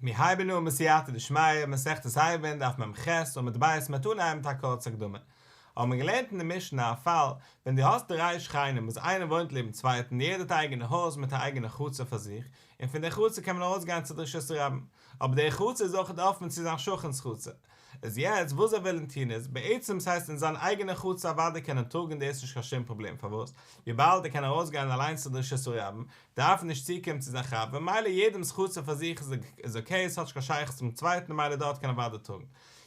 מיר הייבן אן בסייעתא דשמיא, מסכת עירובין, דף מ"ח, עמוד ב', מ'וועט אנהייבן מיט א קורצע הקדמה. האבן מיר געלערנט אין די משנה א פאל, ווען דו האסט דריי שכנים וואס איינער וואוינט לעבן צווייטן, יעדער האט א אייגענע הויז מיט א אייגענע חצר פאר זיך, און פון די חצר קען מען ארויסגיין צו די רשות הרבים, אבער די חצר איז אויכעט אפן צו זיין שכן'ס חצר. איז יעצט וואס זיי ווילן טון איז, בעצם ס'הייסט אין זיין אייגענע חצר אוודאי קען ער טראגן דאס איז נישט קיין שום פראבלעם פארוואס? וויבאלד ער קען ארויסגיין אליינס צו די רשות הרבים, דארף ער נישט צוקומען צו זיין חבר, מילא יעדעמ'ס חצר פאר זיך איז okay, ס'האט נישט קיין שייכות צום צווייטן מילא דארט קען ער אוודאי טראגן.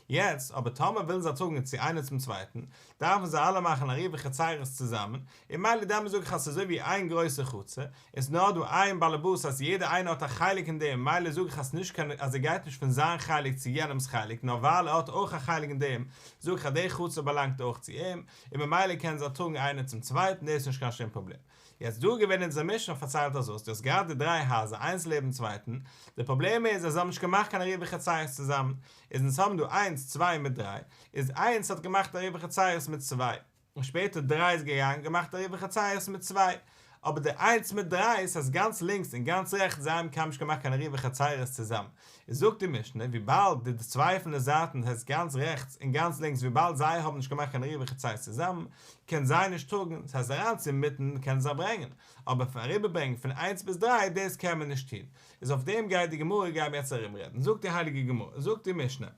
יעצט אבער טאמער ווילן זיי טראגן צו איינער צום צווייטן, דארפן זיי אלע מאכן עירובי חצירות צוזאמען, און מילא דעמאלט זאג איך אז ס'איז אזוי ווי איין גרויסע חצר, און ס'איז נאר דא איין באלעבאס אז יעדער איינער האט א חלק אין דעם, מילא זאג איך אז ס'נישט קיין אז ער גייט נישט פון זיין חלק צו יענעמ'ס חלק, נאר ווייל ער האט אויך א חלק אין דעם, זאג איך אז די חצר באלאנגט אויך צו אים, און ממילא קענען זיי טראגן איינער צום צווייטן, דאס איז נישט קיין שום פראבלעם. יעצט דא געווען אונזער משנה פארציילט אז וואס דו האסט געהאט די דריי הייזער איינס לעבן צווייטן, די פראבלעם איז אז זיי האבן נישט געמאכט קיין עירובי חצירות צוזאמען, איז אונז האבן דא איינס צוויי מיט דריי, איז איינס האט געמאכט עירובי חצירות מיט צוויי, און שפעטער דריי איז געגאנגען געמאכט עירובי חצירות מיט צוויי, אבער די איינס מיט דריי ס'הייסט גאנץ לינקס און גאנץ רעכטס זיי האבן קיינמאל נישט געמאכט קיין עירובי חצירות צוזאמען, איז זאגט די משנה וויבאלד די צוויי פון די זייטן ס'הייסט גאנץ רעכטס און גאנץ לינקס וויבאלד זיי האבן נישט געמאכט קיין עירובי חצירות צוזאמען, קען זיי נישט טראגן, ס'הייסט אריין צום מיטן קענען זיי ברענגען, אבער פון אריבערברענגען פון איינס ביז דריי דאס קען מען נישט טון, איז אויף דעם גייט די גמרא גייען מיר יעצט ארום רעדן, זאגט די הייליגע גמרא, זאגט די משנה,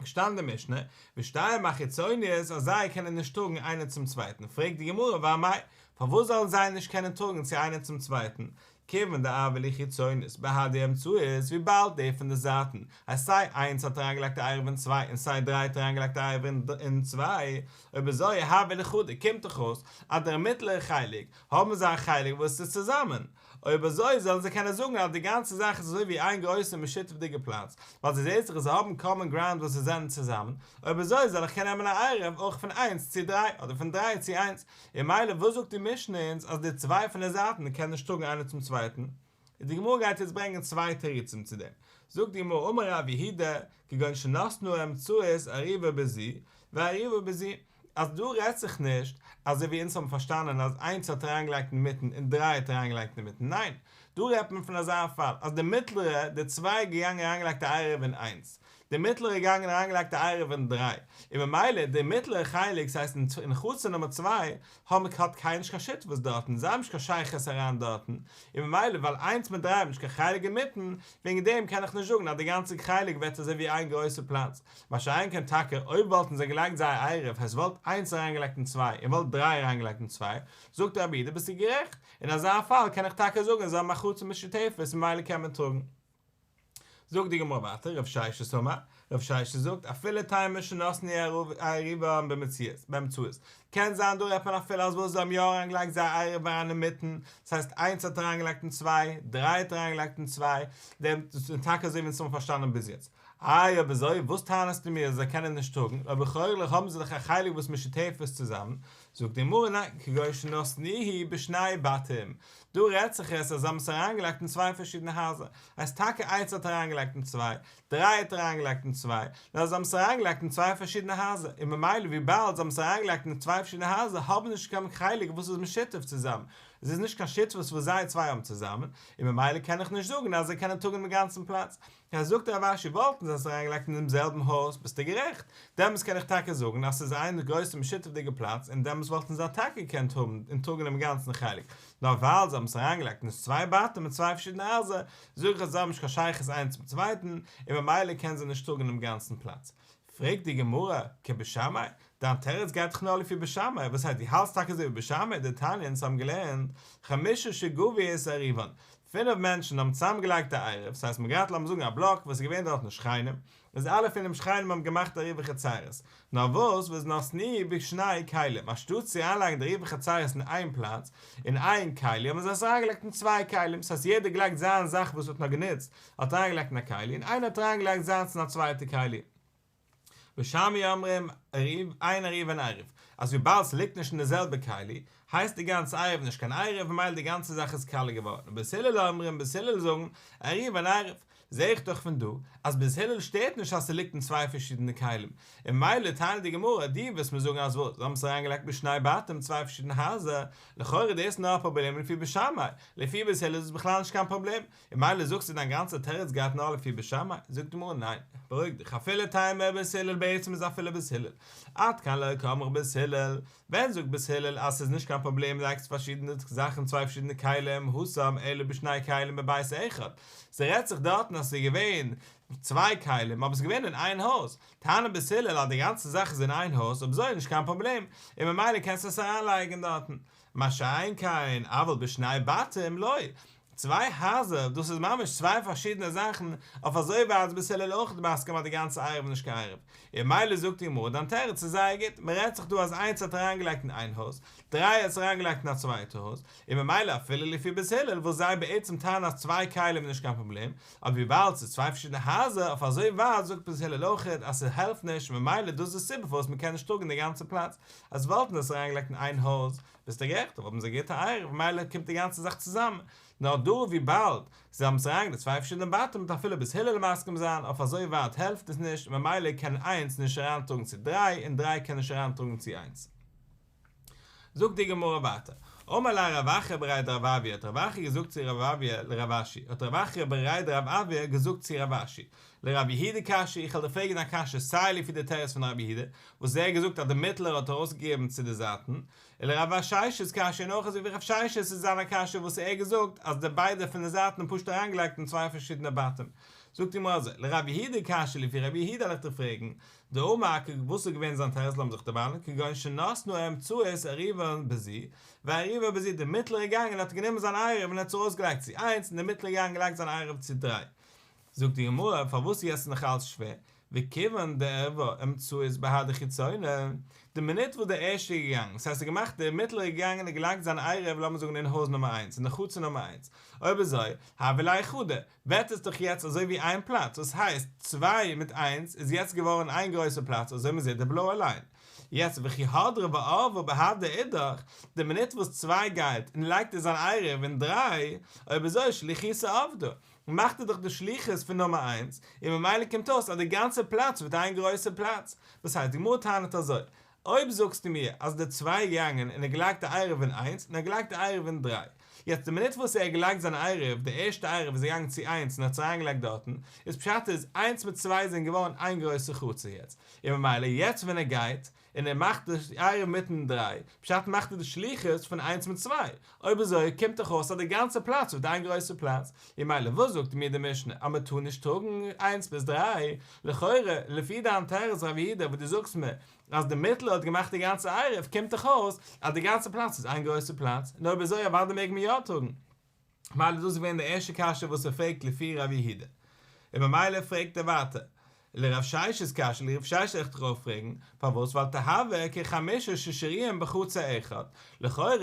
געשטאנען די משנה, ושתיים החיצוניות אז זיי קענען נישט טראגן איינער צום צווייטן, פרעגט די גמרא ואמאי, פארוואס זאלן זיי נישט קענען טראגן צו איינער צום צווייטן, כיוון דהוו להו חיצוניות בהדי אמצעית, וויבאלד די פון די זייטן, אז סיי איינס האט אריינגעלייגט א עירוב אין צוויי און סיי דריי האט אריינגעלייגט א עירוב אין צוויי, אויב אזוי הוה להו חדא קומט דאך אויס אז דער מיטלערע חלק האבן זיי א חלק וואס איז צוזאמען, אויב אזוי זאלן זיי קענען זאגן אז די גאנצע זאך איז אזוי ווי איין גרויסע משותפ'דיגע פלאץ, ווייל זיי זעהט זיך אז זיי האבן common ground וואס זיי זענען צוזאמען, אויב אזוי זאל איך קענען נעמען א עירוב אויך פון איינס צו דריי אדער פון דריי צו איינס, און מילא וואס זאגט די משנה אונז אז די צוויי פון די זייטן קענען נישט טראגן איינער צום צווייטן? און די גמרא גייט יעצט ברענגען צוויי תירוצים צו דעם, זאגט די גמרא אמר רב יהודה כגון שנתנה האמצעית עירובה בזו ועירובה בזו, אז דא רעדט זיך נישט אזוי ווי אונז האבן פארשטאנען אז איינס האט אריינגעלייגט אינמיטן און דריי האט אריינגעלייגט אינמיטן, ניין, דא רעדט מען פון אזא פאל אז די מיטלערע, די צוויי איז געגאנגען אריינגעלייגט א עירוב אין איינס, די מיטלערע געגאנגען אריינגעלייגט א עירוב אין דריי, און ממילא די מיטלערע חלק, ס'הייסט אין חצר נומער צוויי, האבן האט קיינער נישט קיין שותפות דארטן, זיי האבן נישט קיין שייכות אריין דארטן, און ממילא ווייל איינס מיט דריי האבן נישט קיין חלק אינמיטן, וועגן דעם קען איך נישט זאגן אז די גאנצע חלק ווערט אזוי ווי איין גרויסע פלאץ, מה שאין כן טאקע אויב וואלטן זיי געלייגט זייער עירוב, הייסט וואלט איינס אריינגעלייגט אין צוויי און וואלט דריי אריינגעלייגט אין צוויי, זאגט רבי יהודה ביסטו גערעכט, אין אזא פאל קען איך טאקע זאגן אז זיי האבן א חצר משותפת ממילא קען מען טראגן. זאגט די גמרא ווייטער, רב ששת אמר, רב ששת זאגט, אפילו תימא שנתנו עירובן באמצעית, קען זיין דא רעדט מען אפילו אז וואס זיי האבן יא אריינגעלייגט זייער עירוב אריין אינמיטן, דאס הייסט איינס האט אריינגעלייגט אין צוויי, דריי האט אריינגעלייגט אין צוויי, דעם און טאקע אזוי ווי אונז האבן פארשטאנען ביז יעצט. איי אויב אזוי וואס טענה'סטו מיר אז זיי קענען נישט טראגן, אבער לכאורה האבן זיי דאך א חלק וואס משותפת צוזאמען, זאגט די גמרא ניין, כגון שנתנוהו בשני בתים, דא רעדט זיך עס אז זיי האבן עס אריינגעלייגט אין צוויי פארשידענע הייזער, הייסט טאקע איינס האט אריינגעלייגט אין צוויי, דריי האט אריינגעלייגט אין צוויי, נאר זיי האבן עס אריינגעלייגט אין צוויי פארשידענע הייזער, און ממילא וויבאלד זיי האבן עס אריינגעלייגט אין צוויי פארשידענע הייזער האבן נישט קיין חלק וואס איז משותף צוזאמען, עס איז נישט קיין שותפות וואס זיי צוויי האבן צוזאמען, און ממילא קען איך נישט זאגן אז זיי קענען טראגן דעם גאנצן פלאץ. ער זאגט רב אשי וואלטן זיי עס אריינגעלייגט אין דעם זעלבן הויז ביסטו גערעכט, דעמאלס קען איך טאקע זאגן אז ס'איז איין גרויסע משותפ'דיגע פלאץ און דעמאלס וואלטן זיי טאקע געקענט האבן און טראגן דעם גאנצן חלק, נאר ווייל זיי האבן עס אריינגעלייגט אין צוויי בתים מיט צוויי פארשידענע הייזער, זאג איך אז זיי האבן נישט קיין שייכות איינס צום צווייטן, און ממילא קענען זיי נישט טראגן דעם גאנצן פלאץ. פרעגט די גמרא, כבית שמאי? דיין תירוץ גייט דאך נאר לפי בית שמאי, וואס הייסט דו האלטסט טאקע אזוי ווי בית שמאי, דתניא אונז האבן געלערנט, חמשה שגבו את עירובן, פינף מענטשן האבן צוזאמגעלייגט א עירוב, ס'הייסט מ'האט געהאט לאמיר זאגן א בלאק וואס איז געווען דארטן שכנים, איז אלע פינף שכנים האבן געמאכט עירובי חצירות, נאר וואס ונתנוהו בשני כלים, אנשטאט צו אריינלייגן די עירובי חצירות אין איין פלאץ, אין איין כלי, האבן זיי עס אריינגעלייגט אין צוויי כלים, ס'הייסט יעדער געלייגט זיין זאך וואס האט נאר גענוצט, האט אריינגעלייגט אין א כלי, און איינער האט אריינגעלייגט זיינס אין א צווייטע כלי. בית שמאי אומרים עירוב אין עירובן עירוב, אז וויבאלד ס'ליגט נישט אין די זעלבע כלי, הייסט די גאנצע עירוב נישט קיין עירוב ממילא די גאנצע זאך איז קאליע געווארן, ובית הלל אומרים בית הלל זאגן עירובן עירוב. זעה איך דאך פון דא אז בית הלל שטערט נישט אז ס'ליגט אין צוויי פארשידענע כלים, און ממילא טענה'ט די גמרא, דו וועסט מיר זאגן אז וואס, זיי האבן עס אריינגעלייגט בשני בתים צוויי פארשידענע הייזער, לכאורה דאס איז נאר א פראבלעם לפי בית שמאי, לפי בית הלל איז עס בכלל נישט קיין פראבלעם, און ממילא זאגסטו דיין גאנצע תירוץ גייט נאר לפי בית שמאי, זאגט די גמרא ניין, בארואיג דיך אפילו תימא בית הלל בעצם איז אפילו בית הלל, עד כאן לא קאמרי בית הלל, ווען זאגט בית הלל אז ס'איז נישט קיין פראבלעם לייגסט פארשידענע זאכן אין צוויי פארשידענע כלים התם אלא בשני כלים בבית אחד, ס'רעדט זיך דארטן אז ס'איז געווען צוויי כלים אבער ס'איז געווען אין איין הויז, טענה'ט בית הלל אז די גאנצע זאך איז אין איין הויז אויב אזוי איז נישט קיין פראבלעם און ממילא קענסטו עס אריינלייגן דארטן, מה שאין כן אבל בשני בתים לא, צוויי הייזער, דאס איז ממש צוויי פארשידענע זאכן, אויף אזוי ווייט איז בית הלל אויך מסכים אז די גאנצע עירוב איז נישט קיין עירוב. און ממילא זאגט די גמרא, דיין תירוץ איז זייער גוט, מען רעדט זיך דא אז איינס האט אריינגעלייגט אין איין הויז, דריי האט עס אריינגעלייגט אין א צווייטע הויז, און ממילא אפילו לפי בית הלל וואס זיי בעצם טענה'ן אז צוויי כלים איז נישט קיין פראבלעם, אבער וויבאלד ס'איז צוויי פארשידענע הייזער, אויף אזוי ווייט זאגט בית הלל אויך אז ס'העלפט נישט, ממילא דאס איז די סיבה פארוואס מען קען נישט טראגן די גאנצע פלאץ, אז וואלטן עס אריינגעלייגט אין איין הויז, ביסטו גערעכט, וואלטן זיי געהאט א עירוב, ממילא קומט די גאנצע זאך צוזאמען. נאר דא וויבאלד זיי האבן עס אריינגעלייגט צוויי פארשידענע בתים וועט אפילו בית הלל מסכים זיין, אויף אזוי ווייט העלפט עס נישט, ממילא קען איינס נישט אריינטראגן צו דריי און דריי קען נישט אריינטראגן צו איינס. זאגט די גמרא ווייטער, אמר ליה רב אחא בריה דרב אויא, האט רב אחא געזאגט צו רב אויא לרב אשי, האט רב אחא בריה דרב אויא געזאגט צו רב אשי, לרב יהודה קשיא, איך וועל דיר פרעגן א קשיא סיי לפי די תירוץ פון רב יהודה, וואס ער האט געזאגט אז די מיטלער האט ארויסגעגעבן צו די זייטן, און לרב ששת קשיא און אויך אזוי ווי רב ששת איז זיין א קשיא וואס ער האט געזאגט אז די ביידע פון די זייטן האבן פשוט אריינגעלייגט אין צוויי פארשידענע בתים. זאגט די גמרא אזוי, לרב יהודה קשיא לפי רב יהודה וועל איך דיר פרעגן, דאמר וואס איז געווען זיין תירוץ לאמיר זיך דערמאנען, כגון שנתנה אמצעית עירובן בזו, ועירובה בזו, די מיטלער איז געגאנגען און האט גענומען זיין עירוב און האט עס ארויסגעלייגט צו איינס און די מיטלער איז געגאנגען און געלייגט זיין עירוב צו דריי. זאגט די גמרא, פארוואס איז יעצט נאך אלץ שווער? וכיוון דערבה אמצעית בהדי חיצונה, די מינוט וואס דער ערשטער איז געגאנגען, ס'הייסט ער האט געמאכט, דער מיטלער איז געגאנגען און געלייגט זיין עירוב לאמיר זאגן אין הויז נומער איינס, אין די חצר נומער איינס, אויב אזוי, הוה ליה חדא, ווערט עס דאך יעצט אזוי ווי איין פלאץ, דאס הייסט, צוויי מיט איינס איז יעצט געווארן איין גרויסע פלאץ, אזוי מ'זעט די בלויע ליין. יעצט וכי הדרא וערבה בהדי אידך, די מינוט וואס צוויי גייט און לייגט ער זיין עירוב אין דריי, אויב אזוי שליחותא עבדא, מאכט ער דאך די שליחות פון נומער איינס, און ממילא קומט אויס אז די גאנצע פלאץ ווערט איין גרויסע פלאץ. דאס הייסט, די גמרא טענה'ט אזוי, אויב זאגסטו מיר אז די צוויי איז געגאנגען און ער האט געלייגט א עירוב אין איינס און ער האט געלייגט א עירוב אין דריי, יעצט די מינוט וואס ער האט געלייגט זיין עירוב, די ערשטע עירוב איז ער געגאנגען צו איינס און האט עס אריינגעלייגט דארטן, איז פשט איז איינס מיט צוויי זענען געווארן איין גרויסע חצר יעצט, און ממילא יעצט ווען ער גייט און ער מאכט די עירוב מיטן דריי, פשט מאכט ער די שליחות פון איינס מיט צוויי, אויב אזוי קומט דאך אויס אז די גאנצע פלאץ ווערט איין גרויסע פלאץ, און ממילא וואס זאגט מיר די משנה אז מען טאר נישט טראגן איינס ביז דריי, לכאורה לפי דיין תירוץ רב יהודה וואס דו זאגסט מיר אז די מיטלער האט געמאכט די גאנצע עירוב קומט דאך אויס אז די גאנצע פלאץ איז איין גרויסע פלאץ, און אויב אזוי אוודאי מעג מען יא טראגן. ממילא דאס איז געווען די ערשטע קשיא וואס ער פרעגט לפי רב יהודה. און ממילא פרעגט ער ווייטער, לרב ששת קשיא, לרב ששת וועל איך דיך אויך פרעגן, פארוואס ווייל תהוי כחמשה ששרויים בחצר אחד, לכאורה,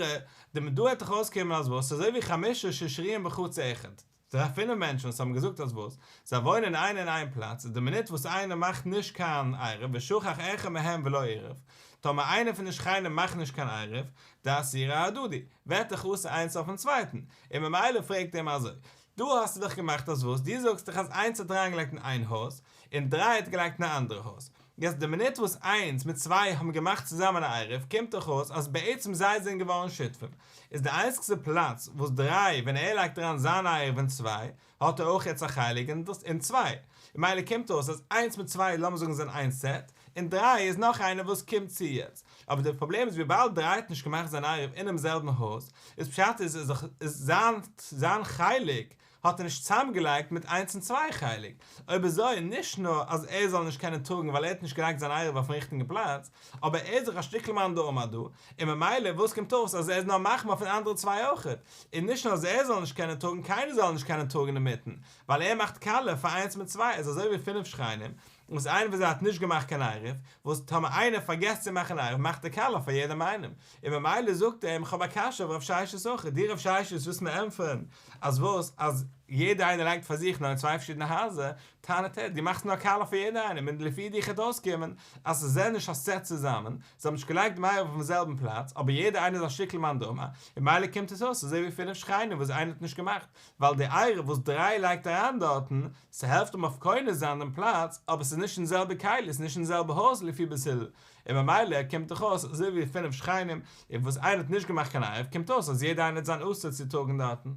די דא וועט דאך אויסקומען אז וואס, אזוי ווי חמשה ששרויים בחצר אחד, די פינף מענטשן וואס האבן געזאגט אז וואס, זיי וואוינען איינער אין איין פלאץ, איז די מינוט וואס איינער מאכט נישט קיין עירוב ושכח אחד מהם ולא עירב, טאמער איינער פון די שכנים מאכט נישט קיין עירוב, דאסירי אהדדי, ווערט דאך אסור איינס אויפן צווייטן, און ממילא פרעגט ער אים אזוי, דא האסטו דאך געמאכט אז וואס, דו זאגסט דאך אז איינס האט אריינגעלייגט אין איין הויז, און דריי האט געלייגט אין א אנדערע הויז, יעצט די מינוט וואס איינס מיט צוויי האבן געמאכט צוזאמען א עירוב קומט דאך אויס אז בעצם זיי זענען געווארן שותפים, איז די איינציגסטע פלאץ וואס דריי ווען ער לייגט אריין זיין עירוב אין צוויי האט ער אויך יעצט א חלק אין צוויי, ממילא קומט אויס אז איינס מיט צוויי לאמיר זאגן זענען איין סעט, און דריי איז נאך איינער וואס קומט צו יעצט, אבער די פראבלעם איז וויבאלד דריי האט נישט געמאכט זיין עירוב אינעם זעלבן הויז, איז פשט איז איז זיין זיין חלק האט ער נישט צוזאמגעלייגט מיט איינס און צוויי חלק, אויב אזוי נישט נאר אז ער זאל נישט קענען טראגן ווייל ער האט נישט געלייגט זיין עירוב אויפן ריכטיגן פלאץ, אבער ער איז דאך א שטיקל מאן דאמר דא, און ממילא וואס קומט אויס אז ער איז נאר מחמיר אויף די אנדערע צוויי אויכעט, און נישט נאר אז ער זאל נישט קענען טראגן קיינער זאל נישט קענען טראגן אינמיטן, ווייל ער מאכט קאליע פאר איינס מיט צוויי איז אזוי ווי פינף שכנים, וואס איינער פון זיי האט נישט געמאכט קיין עירוב, וואס טאמער איינער פארגעסט צו מאכן עירוב מאכט ער קאליע פאר יעדעם איינעם, און ממילא זאגט ער אים כ'האב א קשיא אויף רב ששת אויך, דו רב ששת ווילסט מיר ענטפערן אז וואס אז. יעדער איינער לייגט פאר זיך נאר אין צוויי פארשידענע הייזער, טענה'ט ער, דו מאכסט נאר קאליע פאר יעדער איינעם און לפי דיך העט אויסקומען אז זיי זענען נישט א סעט צוזאמען, זיי האבן נישט געלייגט דעם עירוב אויפן זעלבן פלאץ, אבער יעדער איינער איז א שטיקל מאן דאמר, און ממילא קומט עס אויס אזוי ווי פינף שכנים וואס איינער האט נישט געמאכט, ווייל די עירוב וואס דריי לייגט אריין דארטן, ס'העלפט אים אויף קונה זיין דעם פלאץ, אבער ס'איז נישט אין זעלבע כלי, ס'איז נישט אין זעלבע הויז לפי בית הלל, און ממילא קומט דאך אויס אזוי ווי פינף שכנים, און וואס איינער האט נישט געמאכט קיין עירוב קומט אויס אז יעדער איינער וועט זיין אסור צו טראגן דארטן.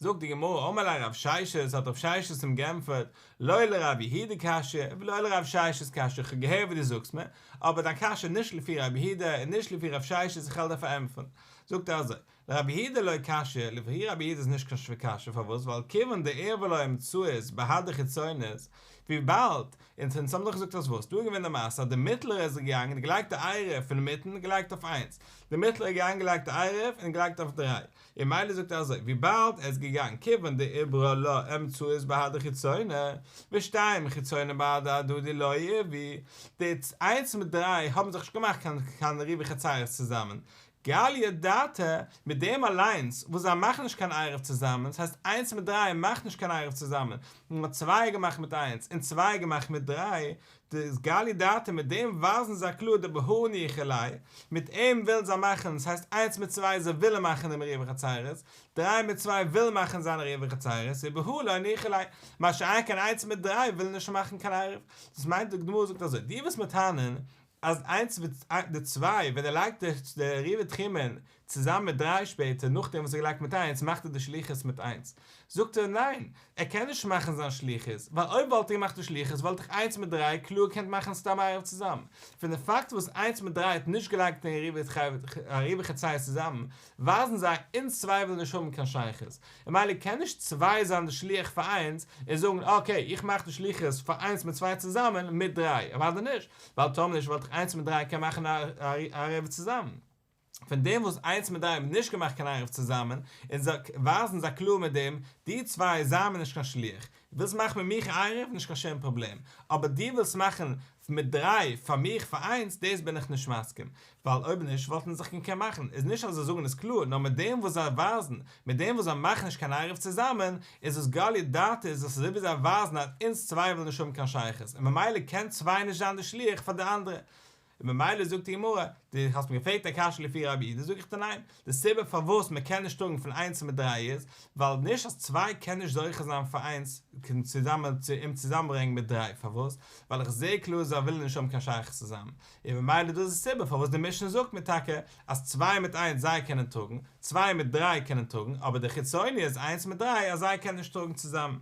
זאגט די גמרא, אמר ליה רב ששת, האט רב ששת אים גענטפערט, לא לרב יהודה קשיא ולא לרב ששת קשיא, איך האב געהערט וואס דו זאגסט מיר, אבער דיין קשיא איז נישט לפי רב יהודה און נישט לפי רב ששת, איך וועל דיר פארענטפערן. זאגט ער אזוי, לרב יהודה לא קשיא, לפי רב יהודה איז נישט קיין שווער קשיא, פארוואס? ווייל כיוון דעירבה לה אמצעית בהדי חיצונית, וויבאלד, אונז אונז האבן דאך געזאגט אז וואס? דא איז געווען די מעשה אז די מיטלערע איז געגאנגען און געלייגט די עירוב פון מיטן געלייגט אויף איינס, די מיטלערע איז געגאנגען געלייגט די עירוב און געלייגט אויף דריי, און ממילא זאגט ער אזוי, וויבאלד ער איז געגאנגען כיוון דעיברה לה אמצעית בהדי חיצונה, ושתיים חיצונה בהדי הדדי לא עירבו, די איינס מיט דריי האבן זיך נישט געמאכט קיין קיין עירובי חצירות צוזאמען, גליא דעתיה, מיט דעם אליינס וואס זיי מאכן נישט קיין עירוב צוזאמען, ס'הייסט איינס מיט דריי מאכט נישט קיין עירוב צוזאמען, נאר צוויי געמאכט מיט איינס און צוויי געמאכט מיט דריי, איז גליא דעתיה מיט דעם ווייזן זיי קלאר דבהא ניחא ליה, מיט אים ווילן זיי מאכן, ס'הייסט איינס מיט צוויי זיי ווילן מאכן דעם עירובי חצירות, דריי מיט צוויי ווילן מאכן זיין עירובי חצירות, ובהא לא ניחא ליה, מה שאין כן איינס מיט דריי ווילן נישט מאכן קיין עירוב. דאס מיינט די גמרא זאגט אזוי, דו וועסט מיר טענה'ן אז איינס מיט די צוויי ווען ער לייגט די עירובי תחומין צוזאמען מיט דריי שפעטער נאכדעם וואס ער געלייגט מיט איינס מאכט ער די שליחות מיט איינס זאגט ער ניין ער קען נישט מאכן זיין שליחות ווייל אויב וואלט ער געמאכט די שליחות וואלט דאך איינס מיט דריי קלאר געקענט מאכן סתם עירוב צוזאמען פון די פאקט וואס איינס מיט דריי האט נישט געלייגט אין עירובי חצירות צוזאמען ווייזן זיי אונז צוויי ווילן נישט האבן קיין שייכות, און ממילא קען נישט צוויי זיין די שליח פאר איינס און זאגן אקעי איך מאך די שליחות פאר איינס מיט צוויי צוזאמען מיט דריי, אוודאי נישט, ווייל טאמער נישט וואלט דאך איינס מיט דריי קען מאכן א עירוב צוזאמען. פון דעם וואס איינס מיט דריי האבן נישט געמאכט קיין עירוב צוזאמען, און זיי ווייזן זיי קלאר מיט דעם, די צוויי זיי מיר נישט קיין שליח, ווילסט מאכן מיט מיך א עירוב נישט קיין שום פראבלעם, אבער דו ווילסט מאכן מיט דריי פאר מיך פאר איינס דאס בין איך נישט מסכים, ווייל אויב נישט וואלטן זיך געקענט מאכן, איז נישט אז זיי זאגן עס קלאר, נאר מיט דעם וואס זיי ווייזן, מיט דעם וואס זיי מאכן נישט קיין עירוב צוזאמען, איז עס גליא דעתיה איז עס אזוי ווי זיי ווייזן אז אונז צוויי ווילן נישט האבן קיין שייכות, און ממילא קען צוויי נישט זיין די שליח פאר די אנדערע. און ממילא זאגט די גמרא, דו האסט מיר געפרעגט א קשיא לפי רבי יהודה, זאג איך דיר ניין, די סיבה פארוואס מען קען נישט טראגן פון איינס מיט דריי איז, ווייל נישט אז צוויי קען נישט זוכה זיין פאר איינס צוזאמען צו אים צוזאמברענגען מיט דריי, פארוואס? ווייל איך זעה קלאר זיי ווילן נישט האבן קיין שייכות צוזאמען, און ממילא דאס איז די סיבה פארוואס די משנה זאגט מיר טאקע אז צוויי מיט איינס זיי קענען טראגן, צוויי מיט דריי קענען טראגן, אבער די חיצוני איז איינס מיט דריי אז זיי קענען נישט טראגן צוזאמען.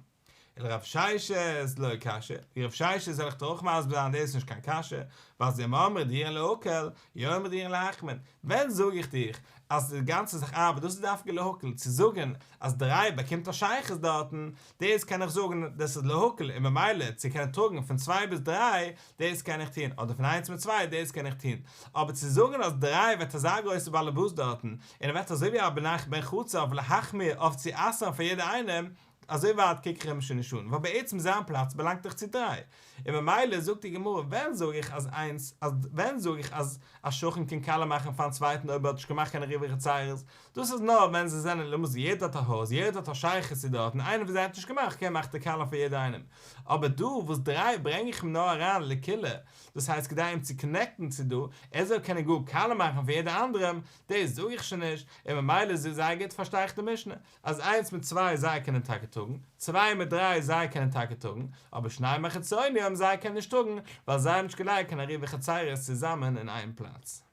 ולרב ששת לא קשיא, ווי רב ששת זאל איך דיר אויך מסביר זיין דאס איז נישט קיין קשיא, ווייל אז אם אמרת דיורין להקל, יאמר דיורין להחמיר, ווען זאג איך דיך אז די גאנצע זאך ארבעט דאס איז דווקא להקל, צו זאגן אז דריי באקומט א שייכות דארטן, דאס קען איך זאגן דאס איז להקל און ממילא צו קענען טראגן פון צוויי ביז דריי, דאס קען איך טון, אדער פון איינס מיט צוויי, דאס קען איך טון, אבער צו זאגן אז דריי ווערט אזא גרויסע באלעבאס דארטן, און ער ווערט אזוי ווי א בן חצר אויף להחמיר אויף צו אסר'ן פאר יעדער איינעם, אזוי ווייט קוק איך אים שוין נישט אן, ווייל בעצם זיין פלאץ באלאנגט דאך צו דריי, און ממילא זאגט די גמרא ווען זאג איך אז איינס, אז ווען זאג איך אז א שכן קען קאלע מאכן פארן צווייטן אויב ער האט נישט געמאכט קיין עירובי חצירות, דאס איז נאר ווען זיי זענען למשל יעדער האט א הויז, יעדער האט א שייכות צו דארט און איינער וואס האט נישט געמאכט קען מאכט ער קאלע פאר יעדער איינעם, אבער דא וואס דריי ברענג איך אים נאר אריין לקולא, דאס הייסט כדי אים צו קאנעקטן צו דא, ער זאל קענען גאר קאלע מאכן פאר יעדער אנדערעם, דאס זאג איך שוין נישט, און ממילא איז זייער גוט פארשטיי איך די משנה. אז איינס מיט צוויי זיי קענען טאקע טראגן, צוויי מיט דריי זיי קענען טאקע טראגן, אבער שנים החיצונים זיי קענען נישט טראגן, ווייל זיי האבן נישט געלייגט קיין עירובי חצירות צוזאמען אין איין פלאץ.